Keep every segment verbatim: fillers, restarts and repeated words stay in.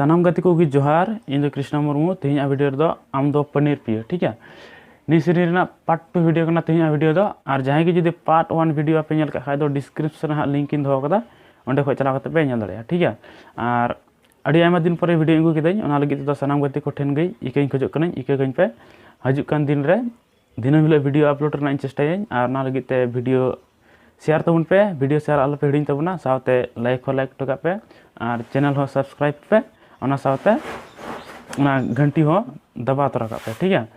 ᱥᱟᱱᱟᱢ ᱜᱟᱛᱮ ᱠᱚᱜᱮ ᱡᱚᱦᱟᱨ, ᱤᱧ ᱫᱚ ᱠᱨᱤᱥᱱᱟ ᱢᱩᱨᱢᱩ᱾ ᱛᱮᱦᱮᱧᱟᱜ ᱵᱷᱤᱰᱤᱭᱳ ᱨᱮᱫᱚ ᱟᱢ ᱫᱚ ᱯᱟᱱᱤᱨ ᱯᱤᱭᱟᱹ, ᱴᱷᱤᱠ ᱜᱮᱭᱟ? ᱱᱤᱭᱟᱹ ᱥᱮᱨᱮᱧ ᱨᱮᱱᱟᱜ ᱯᱟᱨᱴ ᱴᱩ ᱵᱷᱤᱰᱤᱭᱳ ᱠᱟᱱᱟ ᱛᱮᱦᱮᱧᱟᱜ ᱵᱷᱤᱰᱤᱭᱳ ᱫᱚ᱾ ᱟᱨ ᱡᱟᱦᱟᱸᱭ ᱜᱮ ᱡᱩᱫᱤ ᱯᱟᱨᱴ ᱳᱣᱟᱱ ᱵᱷᱤᱰᱤᱭᱳ ᱟᱯᱮ ᱧᱮᱞ ᱠᱟᱜ ᱠᱷᱟᱡ ᱫᱚ ᱰᱤᱥᱠᱨᱤᱯᱥᱚᱱ ᱨᱮ ᱦᱟᱸᱜ ᱞᱤᱝᱠ ᱤᱧ ᱫᱚᱦᱚ ᱠᱟᱫᱟ, ᱚᱸᱰᱮ ᱠᱷᱚᱡ ᱪᱟᱞᱟᱣ ᱠᱟᱛᱮ ᱯᱮ ᱧᱮᱞ ᱫᱟᱲᱮᱭᱟᱜᱼᱟ, ᱴᱷᱤᱠ ᱜᱮᱭᱟ? ᱟᱨ ᱟᱹᱰᱤ ᱟᱭᱢᱟ ᱫᱤᱱ ᱯᱚᱨᱮ ᱵᱷᱤᱰᱤᱭᱳ ᱟᱹᱜᱩ ᱠᱤᱫᱟᱹᱧ, ᱚᱱᱟ ᱞᱟᱹᱜᱤᱫ ᱛᱮᱫᱚ ᱥᱟᱱᱟᱢ ᱜᱟᱛᱮ ᱠᱚ ᱴᱷᱮᱱ ᱜᱮ ᱤᱠᱟᱹᱧ ᱠᱷᱚᱡᱚᱜ ᱠᱟᱹᱱᱟᱹᱧ, ᱤᱠᱟᱹ ᱠᱟᱹᱧ ᱯᱮ᱾ ᱦᱤᱡᱩᱜ ᱠᱟᱱ ᱫᱤᱱ ᱨᱮ ᱫᱤᱱᱟᱹᱢ ᱦᱤᱞᱳᱜ ᱵᱷᱤᱰᱤᱭᱳ ᱟᱯᱞᱳᱰ ᱨᱮᱱᱟᱜ ᱤᱧ ᱪᱮᱥᱴᱟᱭᱟᱹᱧ, ᱟᱨ ᱚᱱᱟ ᱞᱟᱹᱜᱤᱫ ᱛᱮ ᱵᱷᱤᱰᱤᱭᱳ ᱥᱮᱭᱟᱨ ᱛᱟᱵᱚᱱ ᱯᱮ, ᱵᱷᱤᱰᱤᱭᱳ ᱥᱮᱭᱟᱨ ᱟᱞᱚ ᱯᱮ ᱦᱤᱲᱤᱧ ᱛᱟᱵᱚᱱᱟ, ᱥᱟᱶᱛᱮ ᱞᱟᱭᱤᱠ ᱦᱚᱸ ᱞᱟᱭᱤᱠ ᱦᱚᱴᱚ ᱠᱟᱜ ᱯᱮ, ᱟᱨ ᱪᱮᱱᱮᱞ ᱦᱚᱸ ᱥᱟᱵᱥᱠᱨᱟᱭᱤᱵᱽ ᱯᱮ, ᱚᱱᱟ ᱥᱟᱶᱛᱮ ᱚᱱᱟ ᱜᱷᱟᱱᱴᱤ ᱦᱚᱸ ᱫᱟᱵᱟᱣ ᱛᱚᱨᱟ ᱠᱟᱜ ᱯᱮ, ᱴᱷᱤᱠ ᱜᱮᱭᱟ?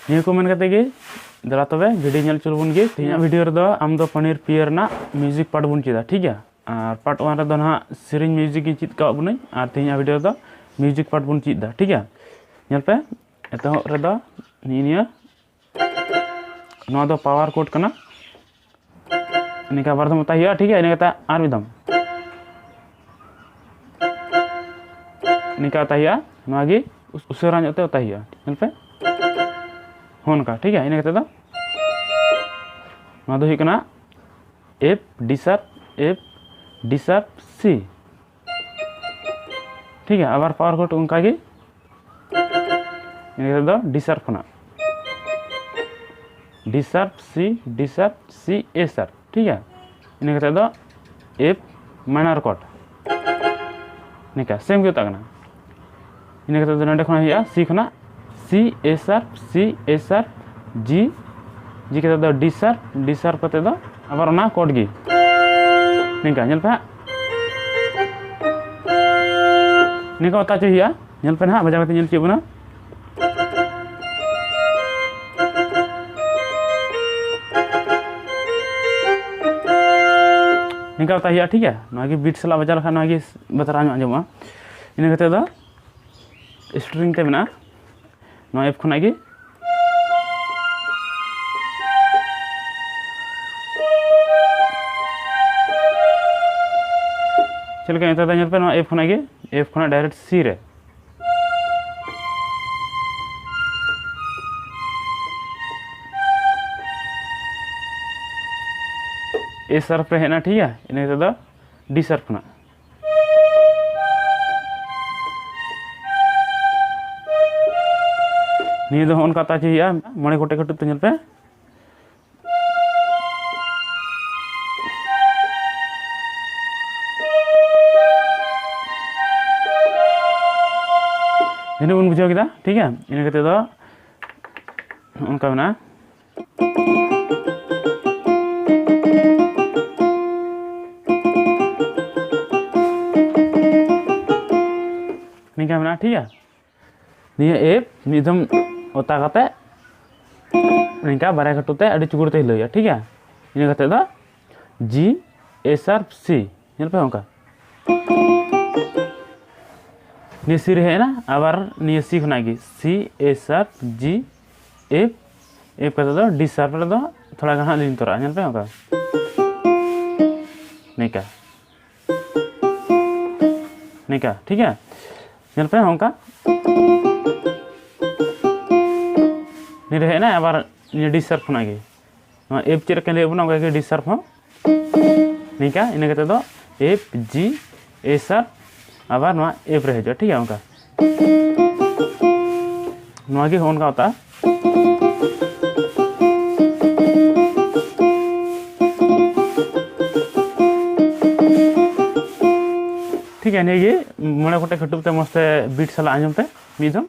ᱱᱤᱭᱟᱹ ᱠᱚ ᱢᱮᱱ ᱠᱟᱛᱮ ᱜᱮ ᱫᱮᱞᱟ ᱛᱚᱵᱮ ᱵᱷᱤᱰᱤᱭᱳ ᱧᱮᱞ ᱦᱚᱪᱚ ᱵᱚᱱ ᱜᱮ᱾ ᱛᱮᱦᱮᱧᱟᱜ ᱵᱷᱤᱰᱤᱭᱳ ᱨᱮᱫᱚ ᱟᱢ ᱫᱚ ᱯᱟᱱᱤᱨ ᱯᱤᱭᱟᱹ ᱨᱮᱱᱟᱜ ᱢᱤᱭᱩᱡᱤᱠ ᱯᱟᱨᱴ ᱵᱚᱱ ᱪᱮᱫᱟ, ᱴᱷᱤᱠ ᱜᱮᱭᱟ? ᱟᱨ ᱯᱟᱨᱴ ᱳᱣᱟᱱ ᱨᱮᱫᱚ ᱱᱟᱦᱟᱜ ᱥᱮᱨᱮᱧ ᱢᱤᱭᱩᱡᱤᱠ ᱤᱧ ᱪᱮᱫ ᱠᱟᱣᱟᱫ ᱵᱚᱱᱟᱹᱧ, ᱟᱨ ᱛᱮᱦᱮᱧᱟᱜ ᱵᱷᱤᱰᱤᱭᱳ ᱨᱮᱫᱚ ᱢᱤᱭᱩᱡᱤᱠ ᱯᱟᱨᱴ ᱵᱚᱱ ᱪᱮᱫ ᱮᱫᱟ, ᱴᱷᱤᱠ ᱜᱮᱭᱟ? ᱧᱮᱞ ᱯᱮ, ᱮᱛᱚᱦᱚᱵ ᱨᱮᱫᱚ ᱱᱤᱭᱟᱹ ᱱᱤᱭᱟᱹ ᱱᱚᱣᱟ ᱫᱚ ᱯᱟᱣᱟᱨ ᱠᱚᱨᱰ ᱠᱟᱱᱟ᱾ ᱱᱤᱝᱠᱟ ᱵᱟᱨ ᱫᱷᱚᱢ ᱚᱛᱟᱭ ᱦᱩᱭᱩᱜᱼᱟ, ᱴᱷᱤᱠ ᱜᱮᱭᱟ? ᱤᱱᱟᱹ ᱠᱟᱛᱮ ᱟᱨ ᱢᱤᱫ ᱫᱷᱚᱢ ᱱᱤᱝᱠᱟ ᱚᱛᱟᱭ ᱦᱩᱭᱩᱜᱼᱟ᱾ ᱱᱚᱣᱟ ᱜᱮ ᱩᱥ-, ᱩᱥᱟᱹᱨᱟ ᱧᱚᱜ ᱛᱮ ᱚᱛᱟᱭ ᱦᱩᱭᱩᱜᱼᱟ, ᱧᱮᱞ ᱯᱮ᱾ ᱦᱚᱸ, ᱱᱚᱝᱠᱟ, ᱴᱷᱤᱠ ᱜᱮᱭᱟ? ᱤᱱᱟᱹ ᱠᱟᱛᱮ ᱫᱚ ᱱᱚᱣᱟ ᱫᱚ ᱦᱩᱭᱩᱜ ᱠᱟᱱᱟ F, D sharp, F, D sharp, C, ᱴᱷᱤᱠ ᱜᱮᱭᱟ? ᱟᱵᱟᱨ ᱯᱟᱣᱟᱨ ᱠᱚᱨᱰ ᱚᱱᱠᱟ ᱜᱮ, ᱤᱱᱟᱹ ᱠᱟᱛᱮ ᱫᱚ D sharp ᱠᱷᱚᱱᱟᱜ, D sharp, C, D sharp, C, A sharp, ᱴᱷᱤᱠ ᱜᱮᱭᱟ? ᱤᱱᱟᱹ ᱠᱟᱛᱮ ᱫᱚ F minor chord, ᱱᱤᱝᱠᱟ ᱥᱮᱢ ᱜᱮ ᱚᱛᱟᱜ ᱠᱟᱱᱟ᱾ ᱤᱱᱟᱹ ᱠᱟᱛᱮ ᱫᱚ ᱱᱚᱸᱰᱮ ᱠᱷᱚᱱᱟᱜ ᱦᱩᱭᱩᱜᱼᱟ C ᱠᱷᱚᱱᱟᱜ, C, A sharp, C, A sharp, G, G ᱠᱟᱛᱮ ᱫᱚ D sharp, D sharp ᱠᱟᱛᱮ ᱫᱚ ᱟᱵᱟᱨ ᱚᱱᱟ ᱠᱚᱨᱰ ᱜᱮ ᱱᱤᱝᱠᱟ, ᱧᱮᱞ ᱯᱮ ᱦᱟᱸᱜ, ᱱᱤᱝᱠᱟ ᱚᱛᱟ ᱦᱚᱪᱚᱭ ᱦᱩᱭᱩᱜᱼᱟ᱾ ᱧᱮᱞ ᱯᱮ ᱱᱟᱦᱟᱜ, ᱵᱟᱡᱟᱣ ᱠᱟᱛᱮ ᱧᱮᱞ ᱦᱚᱪᱚᱭᱮᱫ ᱵᱚᱱᱟ᱾ ᱱᱤᱝᱠᱟ ᱚᱛᱟ ᱦᱩᱭᱩᱜᱼᱟ, ᱴᱷᱤᱠ ᱜᱮᱭᱟ? ᱱᱚᱣᱟ ᱜᱮ ᱵᱤᱴ ᱥᱟᱞᱟᱜ ᱵᱟᱡᱟᱣ ᱞᱮᱠᱷᱟᱱ ᱱᱚᱣᱟ ᱜᱮ ᱵᱟᱛᱨᱟᱣ ᱧᱚᱜ ᱟᱸᱡᱚᱢᱚᱜᱼᱟ᱾ ᱤᱱᱟᱹ ᱠᱟᱛᱮ ᱫᱚ ᱥᱴᱨᱤᱝ ᱛᱮ ᱢᱮᱱᱟᱜᱼᱟ, ᱱᱚᱣᱟ F ᱠᱷᱚᱱᱟᱜ ᱜᱮ᱾ ᱪᱮᱫ ᱞᱮᱠᱟ ᱱᱮᱛᱟᱨ ᱫᱚ ᱧᱮᱞ ᱯᱮ, ᱱᱚᱣᱟ F ᱠᱷᱚᱱᱟᱜ ᱜᱮ, F ᱠᱷᱚᱱᱟᱜ direct C ᱨᱮ᱾ A sharp ᱨᱮ ᱦᱮᱡ ᱮᱱᱟ, ᱴᱷᱤᱠ ᱜᱮᱭᱟ? ᱤᱱᱟᱹ ᱠᱟᱛᱮ ᱫᱚ D sharp ᱠᱷᱚᱱᱟᱜ᱾ ᱱᱤᱭᱟᱹ ᱫᱚ ᱦᱚᱸᱜᱼᱚ ᱱᱚᱝᱠᱟ touch ᱦᱩᱭᱩᱜᱼᱟ, ᱢᱚᱬᱮ ᱜᱚᱴᱮᱡ ᱠᱟᱹᱴᱩᱵ ᱛᱮ, ᱧᱮᱞ ᱯᱮ᱾ ᱡᱟᱹᱱᱤᱡ ᱵᱚᱱ ᱵᱩᱡᱷᱟᱹᱣ ᱠᱮᱫᱟ, ᱴᱷᱤᱠ ᱜᱮᱭᱟ᱾ ᱤᱱᱟᱹ ᱠᱟᱛᱮ ᱫᱚ ᱦᱚᱸᱜᱼᱚ ᱱᱚᱝᱠᱟ ᱢᱮᱱᱟᱜᱼᱟ᱾ ᱱᱤᱝᱠᱟ ᱢᱮᱱᱟᱜᱼᱟ, ᱴᱷᱤᱠ ᱜᱮᱭᱟ᱾ ᱱᱤᱭᱟᱹ F ᱢᱤᱫ ᱫᱷᱚᱢ ᱚᱛᱟ ᱠᱟᱛᱮ ᱱᱤᱝᱠᱟ ᱵᱟᱨᱭᱟ ᱠᱟᱹᱴᱩᱵ ᱛᱮ ᱟᱹᱰᱤ ᱪᱩᱜᱩᱲ ᱛᱮ ᱦᱤᱞᱟᱹᱣ ᱦᱩᱭᱩᱜᱼᱟ, ᱴᱷᱤᱠ ᱜᱮᱭᱟ᱾ ᱤᱱᱟᱹ ᱠᱟᱛᱮ ᱫᱚ G, A sharp, C, ᱧᱮᱞ ᱯᱮ ᱚᱱᱠᱟ᱾ ᱱᱤᱭᱟᱹ C ᱨᱮ ᱦᱮᱡ ᱮᱱᱟ, ᱟᱵᱟᱨ ᱱᱤᱭᱟᱹ C ᱠᱷᱚᱱᱟᱜ ᱜᱮ C, A sharp, G, F, F ᱠᱟᱛᱮ ᱫᱚ D sharp ᱨᱮᱫᱚ ᱛᱷᱚᱲᱟ ᱜᱟᱱ ᱦᱟᱸᱜ ᱞᱤᱧ ᱛᱚᱨᱟᱜᱼᱟ, ᱧᱮᱞ ᱯᱮ ᱚᱱᱠᱟ᱾ ᱱᱤᱝᱠᱟ, ᱱᱤᱝᱠᱟ, ᱴᱷᱤᱠ ᱜᱮᱭᱟ᱾ ᱧᱮᱞ ᱯᱮ ᱚᱱᱠᱟ᱾ ᱱᱤᱭᱟᱹ ᱨᱮ ᱦᱮᱡ ᱮᱱᱟ, ᱟᱵᱟᱨ ᱱᱤᱭᱟᱹ D sharp ᱠᱷᱚᱱᱟᱜ ᱜᱮ᱾ ᱱᱚᱣᱟ F ᱪᱮᱫ ᱞᱮᱠᱟᱧ ᱞᱟᱹᱭ ᱟᱵᱚᱱᱟ, ᱚᱱᱠᱟ ᱜᱮ D sharp ᱦᱚᱸ᱾ ᱱᱤᱝᱠᱟ, ᱤᱱᱟᱹ ᱠᱟᱛᱮ ᱫᱚ F, G, A sharp, ᱟᱵᱟᱨ ᱱᱚᱣᱟ F ᱨᱮ ᱦᱤᱡᱩᱜᱼᱟ, ᱴᱷᱤᱠ ᱜᱮᱭᱟ, ᱚᱱᱠᱟ᱾ ᱱᱚᱣᱟ ᱜᱮ ᱦᱚᱸᱜᱼᱚ ᱱᱚᱝᱠᱟ ᱚᱛᱟ᱾ ᱴᱷᱤᱠ ᱜᱮᱭᱟ, ᱱᱤᱭᱟᱹ ᱜᱮ ᱢᱚᱬᱮ ᱜᱚᱴᱮᱡ ᱠᱟᱹᱴᱩᱵ ᱛᱮ ᱢᱚᱡᱽ ᱛᱮ beat ᱥᱟᱞᱟᱜ ᱟᱸᱡᱚᱢ ᱯᱮ ᱢᱤᱫ ᱫᱷᱟᱣ᱾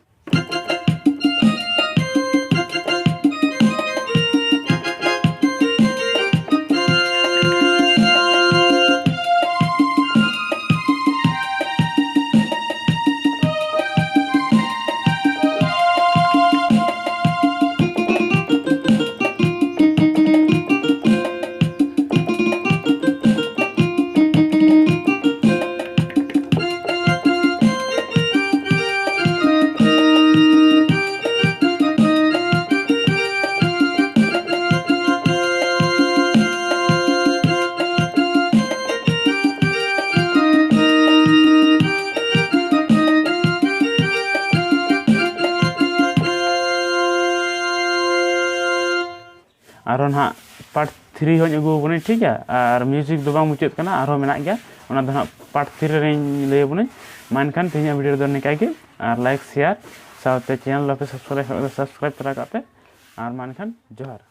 ᱟᱨᱦᱚᱸ ᱱᱟᱦᱟᱜ part three ᱦᱚᱸᱧ ᱟᱹᱜᱩ ᱟᱵᱚᱱᱟᱹᱧ, ᱴᱷᱤᱠ ᱜᱮᱭᱟ᱾ ᱟᱨ music ᱫᱚ ᱵᱟᱝ ᱢᱩᱪᱟᱹᱫ ᱠᱟᱱᱟ, ᱟᱨᱦᱚᱸ ᱢᱮᱱᱟᱜ ᱜᱮᱭᱟ, ᱚᱱᱟ ᱫᱚ ᱱᱟᱦᱟᱜ part three ᱨᱮᱧ ᱞᱟᱹᱭ ᱟᱵᱚᱱᱟᱹᱧ᱾ ᱢᱟ ᱮᱱᱠᱷᱟᱱ ᱛᱮᱦᱮᱧᱟᱜ video ᱫᱚ ᱱᱤᱝᱠᱟ ᱜᱮ, ᱟᱨ like, share ᱥᱟᱶᱛᱮ ᱪᱮᱱᱮᱞ ᱵᱟᱯᱮ ᱥᱟᱵᱥᱠᱨᱟᱭᱤᱵ ᱠᱷᱟᱱ ᱫᱚ ᱥᱟᱵᱥᱠᱨᱟᱭᱤᱵ ᱛᱚᱨᱟ ᱠᱟᱜ ᱯᱮ᱾ ᱟᱨ ᱢᱟ ᱮᱱᱠᱷᱟᱱ ᱡᱚᱦᱟᱨ᱾